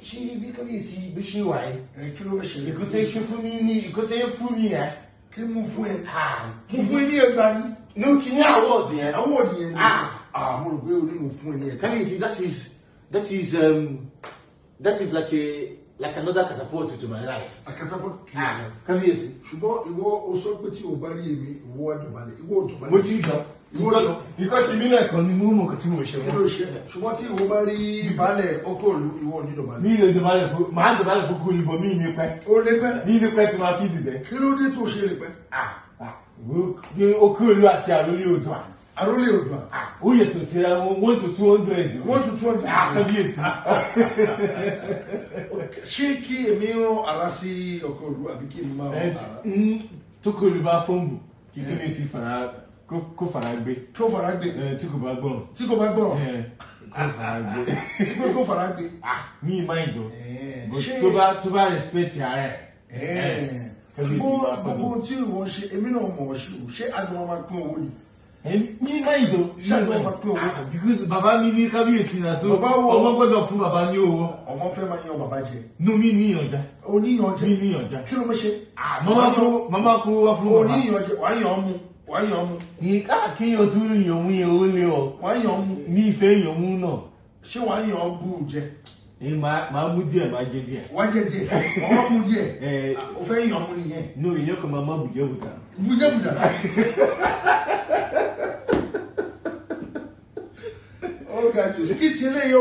Ṣé bí kábíyèsí bí ṣe wà yìí? Ẹ kí ló fẹ́ ṣẹlẹ̀? Nǹkan tẹ́ ṣe fún mi ní nǹkan tẹ́ fún mi yẹn. Kí mú fún ẹ? Ah, Mo fún ẹ ní ẹgbàá ni. No, kí ní award yẹn. Award yẹn ni. Ah. Ah, mo rò pé o ní mo fún ẹ ní ẹgbàá. Kábíyèsí, that is like another catapult to my life. Akatapọ̀ tù Ah, ẹ. kábíyèsí. Ṣùgbọ́n ìwọ o sọ pé tí o bá rí èmi, ìwọ á dọ̀bálẹ̀, ìwọ ò dọ̀bálẹ̀. Mo ti gbọ́. Ìwọ lọ. Nǹkan ṣe mí lẹ́ẹ̀kan ni mo mọ̀ nǹkan tí mo ṣe Kí wọ́n. ló ṣe? Ṣùgbọ́n tí ìwọ bá rí baálẹ̀ Okòòlù, ìwọ ò ní dọ̀bálẹ̀. Mi lè dọ̀bálẹ̀ fún, màá dọ̀bálẹ̀ fún kúrú bọ̀ mí ní pẹ́. O lè pẹ́. Mi ní pẹ́ tí màá fi dìde. Kí ló dé tó ṣe lè pẹ́? Ah, ah, Okòòlù àti Àrólé Oòduà. Àrólé Oòduà. Ah, ó yàtọ̀ síra wọn 1 to 200. 1 to 200. Ah, kábíyèsí. Ṣé kí èmi rán ara sí Okòòlù àbí kí èmi máa rán ara? Tókòlù bá fọ́ǹbù kí kábíyèsí fara kó fara gbé. Kí ó fara gbé. Ẹ, tí kò bá gbọ́n. Tí kò bá gbọ́ràn. Ẹ, kó fara gbé. Pé kó fara gbé. Ah, mi máa ń jọ. Eh, But tó bá respect ara ẹ̀. Eh, Kábíyèsí ṣùgbọ́n máa pàdé. gbogbo tí ìwọ ń ṣe, èmi náà mọ̀ ọ́ ṣe o. Ṣé àjọ máa máa pín owó ni? Mi máa ń jọ. Ṣé àjọ máa pín owó? Ah, because bàbá mi ní kábíyèsí náà, so Bàbá wo? ọmọ gbọ́dọ̀ fún bàbá ní owó. Ọmọ fẹ́ máa yan bàbá jẹ. No, mi níyànjá. Oníyan jẹ. Mi níyànjá. Kí ló ń ṣe? Ah, mama kó wá fún bàbá. Oníyan jẹ, wàá yan mú, wàá yan mú, Ní káàkiri tún yàn mú yẹn ó lé ọ. wàá yan mú. Mi ìfẹ́ yàn mú náà. Ṣé wàá yan bú jẹ? Ẹ máa mú díẹ̀, máa jẹ díẹ̀. Wàá jẹ díẹ̀, wàá mú díẹ̀. Ẹ. O fẹ́ yan mú nìyẹn. No, ìyẹn kò máa má bùjẹ́ bùtà. Bùjẹ́ bùdà. Ó ga jù. Skit eléyìí.